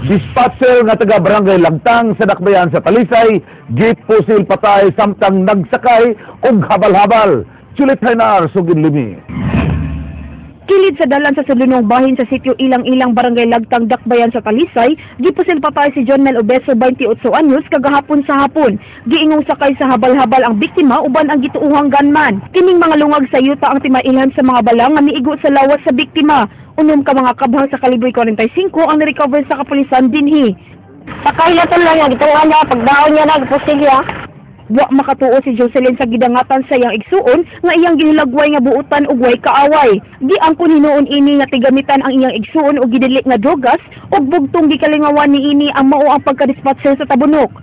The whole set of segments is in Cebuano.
Dispatcher nga taga Barangay Lagtang sa Dakbayan sa Talisay, gipusil patay samtang nagsakay og habal-habal. Juliet Hainar, sugid limi. Kilid sa dalan sa Sudlunong bahin sa sitio Ilang-Ilang, Barangay Lagtang, Dakbayan sa Talisay, gipusil patay si John Mel Obeso, 28 anyos, kagahapon sa hapon. Giingong sakay sa habal-habal ang biktima uban ang gituohang gunman. Kining mga lungag sa yuta ang timailhan sa mga bala nga miigo sa lawas sa biktima. 6 ka mga kabhang sa kalibre 45 ang nirecover sa kapulisan dinhi. Pakahilaton lang niya, gituan niya, pagdaon niya na, gipusil niya. Wa makatuo si Jocelyn sa gidangatan sa iyang igsuon nga iyang gihilagway nga buotan ug way kaaway. Giangkon hinuon ini nga tigamitan ang iyang igsuon og gidili nga drogas ug bugtong gikalingawan niini ang mao ang pagkadispatcher sa Tabunok.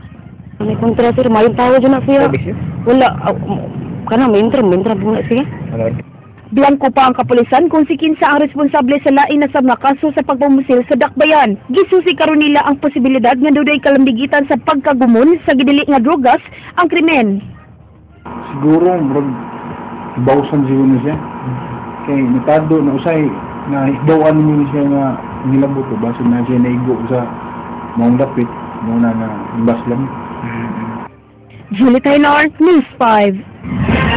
May kontra sir, mayong tawo dyan na siya. Wala, kana may intra po na siya. Blanko pa ang kapulisan kung si kinsa ang responsable sa lain na sab nga kaso sa pagpamusil sa Dakbayan. Gisusi karon nila ang posibilidad nga dunay kalambigitan sa pagkagumon sa gidili nga drogas ang krimen. Siguro murag bawsan siguro na siya. Kay natado na usay na hibawan ninyo siya nga nilabot o basin na siya naigo sa maong dapit mo na na baslam. Julie Taylor, News 5.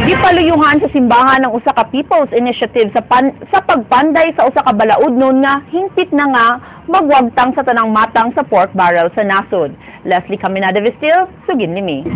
Gipaluyuhan sa simbahan ang usa ka People's Initiative sa pagpanday sa usa ka balaod nun nga hingpit na nga magwagtang sa tanang matang sa pork barrel sa nasod. Leslie Caminada Vestil, sugin nimi.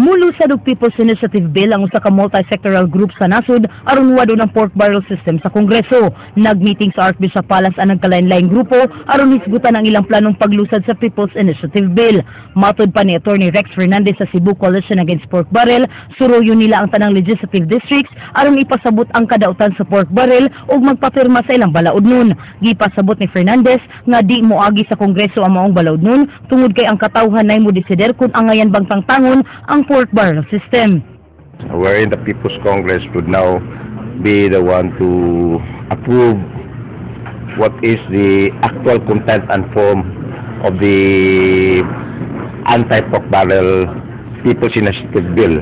Mulusad og People's Initiative Bill ang usa ka multi-sectoral group sa nasod aron wado ng pork barrel system sa Kongreso. Nagmeeting sa Archbishop Palace ang nagkalain-laing grupo aron hisgutan ang ilang planong paglusad sa People's Initiative Bill. Matod pa ni Attorney Rex Fernandez sa Cebu Coalition Against Pork Barrel, suroyon nila ang tanang legislative districts aron ipasabot ang kadautan sa pork barrel ug magpapirma sa ilang balaod nun. Gipasabot ni Fernandez nga di moagi sa Kongreso ang maong balaod nun tungod kay ang katawhan nay mo desider kung angayan bang tangtangon ang pork barrel system. Wherein the People's Congress would now be the one to approve what is the actual content and form of the anti-pork barrel People's Initiative Bill.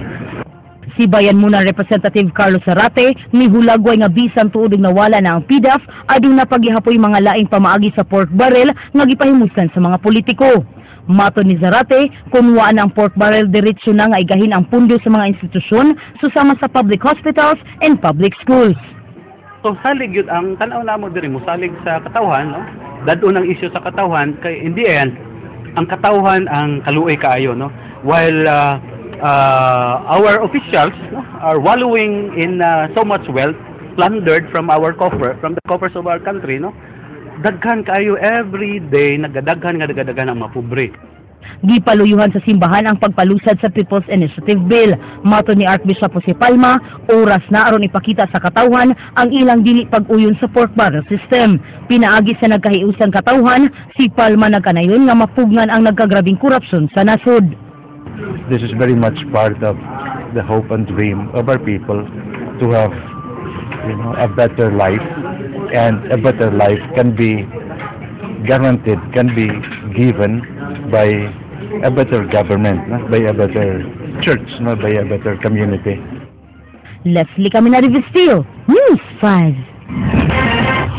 Si Bayan Muna Representative Carlos Zarate nihulagway nga bisan tuod og nawala na ang PDAF, aduna paghihapoy mga laing pamaagi sa pork barrel nga gipahimusan sa mga politiko. Mato ni Zarate, kung wa na ang pork barrel, diretso na nga igahin ang pundo sa mga institusyon susama sa public hospitals and public schools. So salig yun ang tan-aw namo diri, mosalig sa katawhan, no? Dad-on ang isyu sa katawhan kay in the end ang katawhan ang kaluoy kaayo, no? While our officials, no, are wallowing in so much wealth plundered from our coffer, from the coffers of our country, no? Daghan kaayo every day, nagadaghan nga nagadaghan ang mga pobre. Gipaluyuhan sa simbahan ang pagpalusad sa People's Initiative Bill. Mato ni Archbishop Jose Palma, oras na aron ipakita sa katawhan ang ilang dili pag-uyon sa pork barrel system. Pinaagi sa nagkahiusang katawhan, si Palma nagkanayon nga mapugngan ang nagkagrabing korupsyon sa nasod. This is very much part of the hope and dream of our people to have a better life, and a better life can be guaranteed, can be given by a better government, no? By a better church, no? By a better community. Leslie Caminada Vestil, News 5.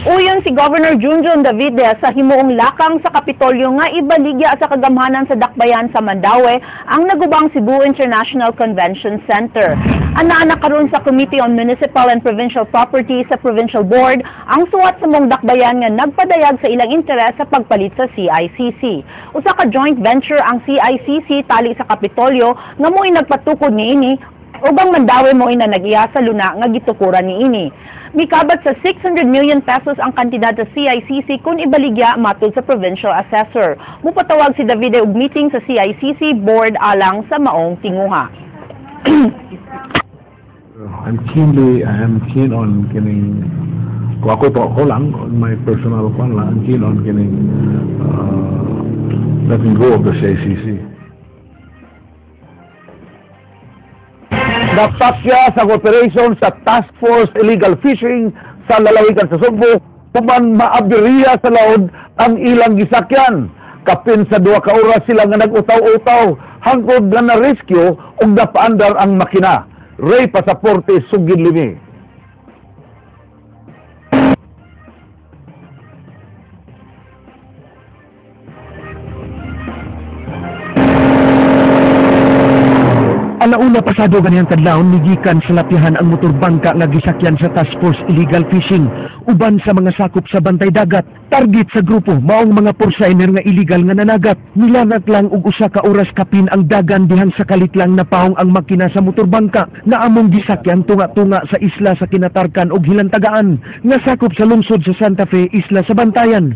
Uyon si Governor Junjun Davide sa himuong lakang sa Kapitolyo nga ibaligya sa kagamhanan sa Dakbayan sa Mandaue ang nagubang Cebu International Convention Center. Anaa na karon sa Committee on Municipal and Provincial Property sa Provincial Board ang suwat sa mong Dakbayan nga nagpadayag sa ilang interes sa pagpalit sa CICC. Usa ka joint venture ang CICC tali sa Kapitolyo nga mo'y nagpatukod niini ug ang Mandaue mo'y na nag-iya sa luna nga gitukuran niini. Mikabat sa 600 million pesos ang kantidad sa CICC kung ibaligya, matod sa provincial assessor. Mupatawag si Davide og meeting sa CICC board alang sa maong tinguha. I am keen on kining, kung ako to, ako lang, on my personal kwan lang, I'm keen on kining letting go of the CICC. Napakya sa operation sa Task Force Illegal Fishing sa lalawigan sa Sugbo, human maabiriya sa laod ang ilang gisakyan. Kapin sa 2 ka oras sila nga nag-utaw-utaw, hangtod nga na-rescue ug napaandar ang makina. Ray Pasaporte, sugid limi. Alauna pasado ganihang kadlawon, migikan sa Lapyahan ang motor bangka nga gisakyan sa Task Force Illegal Fishing uban sa mga sakop sa Bantay Dagat. Target sa grupo maong mga porsainer nga illegal nga nanagat. Nilanat lang og usa ka oras kapin ang dagan dihang sa kalit lang napahong ang makina sa motor bangka na among gisakyan tunga-tunga sa isla sa Kinatarkan og Hilantagaan nga sakop sa lungsod sa Santa Fe, isla sa Bantayan.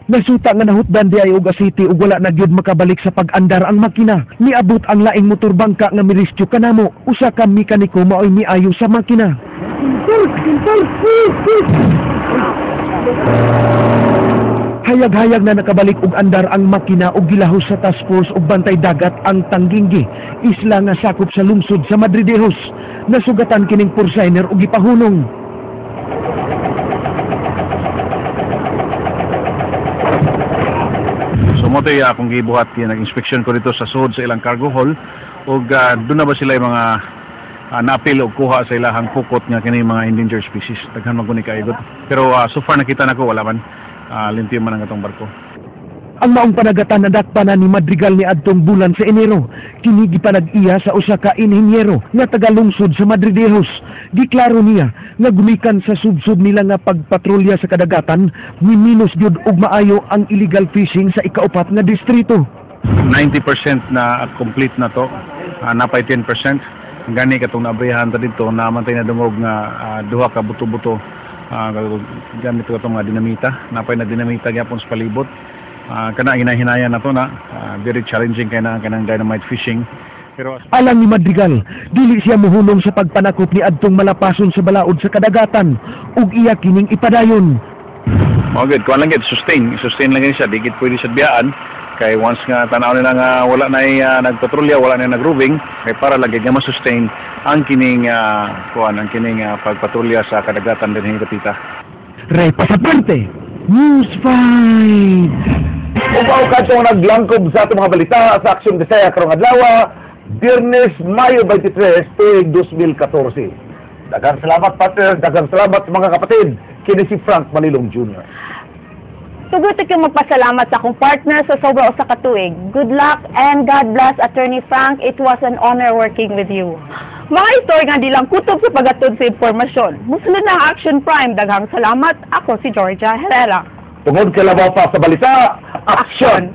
Nasuta nga nahutdan di ay og asiti ug wala na gyud makabalik sa pag-andar ang makina. Niabot ang laing motor bangka nga mirescue kanamo. Usa ka mekaniko maoy miayo sa makina. Hayag-hayag na nakabalik og andar ang makina ug gilahos sa Task Force ug Bantay Dagat ang Tanggingi, isla nga sakop sa lungsod sa Madridejos. Nasugatan kining porsainer ug gipahunong. So mo to'y akong gibuhat, nag-inspeksyon ko dito sa sud sa ilang cargo hall ug doon na ba sila yung mga napil og kuha sa ilahang pukot nga kini mga endangered species. Daghan man ko ni kaigot. Pero so far nakita nako wala man, limpyo man ang atong barko. Ang maong panagatan nadakpan na ni Madrigal ni adtong bulan sa Enero. Kini gipanag-iya sa usa ka inhinyero nga taga-lungsod sa Madridejos. Giklaro niya nga gumikan sa subsub nila nga pagpatrolya sa kadagatan, miminus gyud og maayo ang illegal fishing sa ikaupat nga distrito. 90% na complete na to, napay 10%. Gani katong naabrihan ta dito, namantay na dungog nga duha ka buto-buto, gamit ko itong mga dinamita, napay na dinamita gyapon sa palibot. Kana ginahinayan na to na, very challenging kay na kanang dynamite fishing. Pero alang ni Madrigal, dili siya muhunong sa pagpanakop ni adtong malapason sa balaod sa kadagatan ug iya kining ipadayon. Mao gid, kuan lang gid, sustain lang gid siya, di gid pwede sa biyaan kay once nga tan-aw nila nga wala na nagpatrolya, wala na nagroving, kay para lang gid nga ma-sustain ang kining kuan ang kining pagpatrolya sa kadagatan dinhi dapita. Ray Pasapuente, News 5. Ubaw kadtong naglangkob sa atong mga balita sa Aksyon Bisaya karong adlaw, Biyernes, Mayo 23, tuig 2014. Daghang salamat partner, daghang salamat mga kapatid. Kini si Frank Malilong Jr. Tugot ko magpasalamat sa akong partner sa sobra usa ka tuig. Good luck and God bless, Attorney Frank. It was an honor working with you. Mga istorya nga di lang kutob sa pagatod sa impormasyon. Musulod na ang Action Prime. Daghang salamat. Ako si Georgia Herrera. Tungod kay labaw pa sa balita, action!